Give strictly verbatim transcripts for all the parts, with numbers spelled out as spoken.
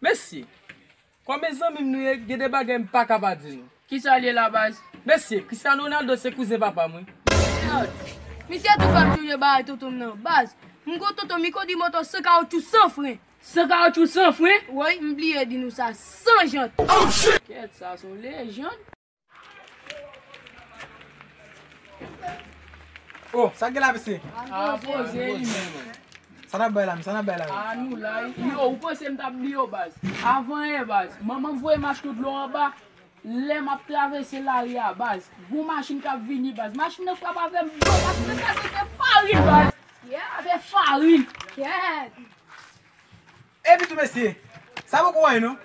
Mesye, kòm e zanmi m nou ye, gen de bagay m pa ka pa di nou. Kisa l ye la, baz? Mesye, Cristiano Ronaldo se kouzen papa m, wi. Mèd! Misye tou fè m sonje bagay tonton m nan. Baz, m gon tonton m, li konn di moto san kawotchou san fren. San kawotchou san fren? Woy, m bliye di nou sa, san jant. Kèt, sa se yon lejann. Oh, sa k gen la, mesye? A poze li menm. Sa n ap bay la, sa n ap bay la? A nou la, yo, ou panse m t ap bliye w, baz? Avan yè, baz, manman m voye m achte dlo anba. Lè m ap travèse lari a, baz, gon machin k ap vini, baz. Machin nan frape avè m, baz, machin nan kraze, se farin, baz. Se farin. Kèt. Epi tou, mesye, sa poko anyen, non.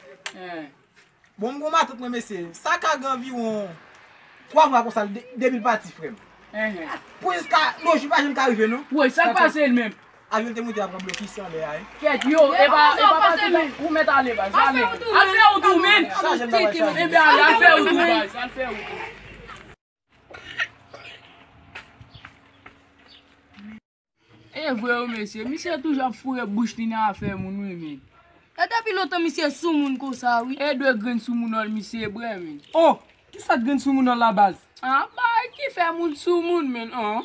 Bon, m gon matant mwen, mesye. Sa ka gen anviwon twa mwa konsa, de-, depi l pati, frè m. Pou jiska lo jou pa janm ka rive, non. Woy, sa k pase l menm? Avyon te moute ap pran blokis anlè a, wi. Kèt, yo, e pa, e pa pati, non. Ou mèt ale, baz. Al fè wout ou, men. Ebyen, ale, al fè wout ou, baz. Al fè wout ou. E vre wi, mesye. Misye toujou ap foure bouch li nan afè moun, wi, men. E depi lontan misye soumoun konsa, wi. E de grenn soumounòl misye bwè, men. Oh! Kisa grenn soumounòl la, baz? Ah, bay ki fè moun soumoun, men, an.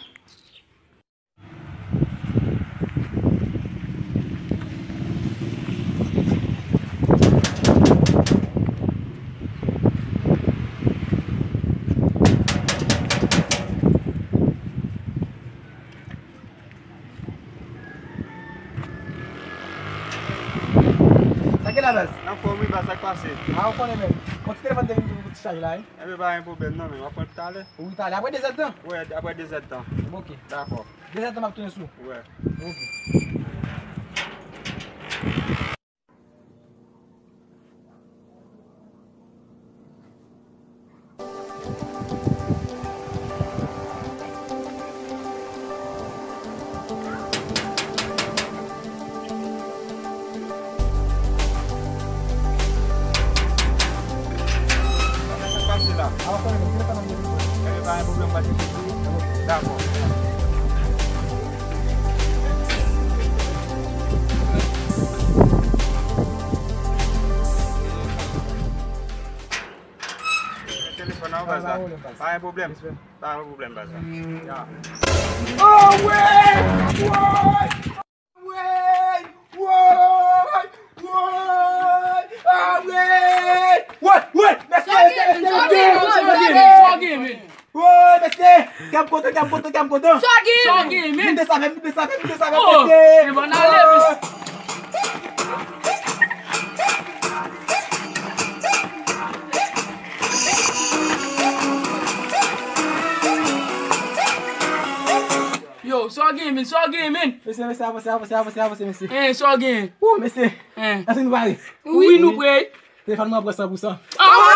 Sa gen la, baz? Anfòm wi, baz, sa k pase? A, ou konnen menm. Yon ti telefòn te vin pou ti chaj la, wi. Enben, pa gen pwoblèm non, men w ap pran l talè. Wi, talè. Apre dezèdtan? Wi, apre dezèdtan. Ok. Dakò. Dezèdtan m ap tounen sou ou. Wi. Ok. Sa k pase la? Enben, pa gen pwoblèm, m pral chèche pou ou. Dakò. Telefòn nan, baz la. Pa gen pwoblèm. Pa gen pwoblèm, baz la. Ya. Oh, wey! Wey! Wey! Wey! Wey! Ah, wey! Wey! Wey! Mesye, mesye, mesye, mesye, mesye. Woy, mesye! Kè m kontan, kè m kontan, kè m kontan! Sa gen? Sa gen, men? Vin desann avè m, vin desann avè m, vin desann avè m, mesye! E bon, ale, mesye! Yo, sa gen, men? Sa gen, men? Mesye, mesye, avanse, avanse, avanse, avanse, mesye! Hein, sa gen? Wou, mesye! Hein? Èske nou pare? Wi, nou prè! Telefòn mwen pran san pou san. Ah,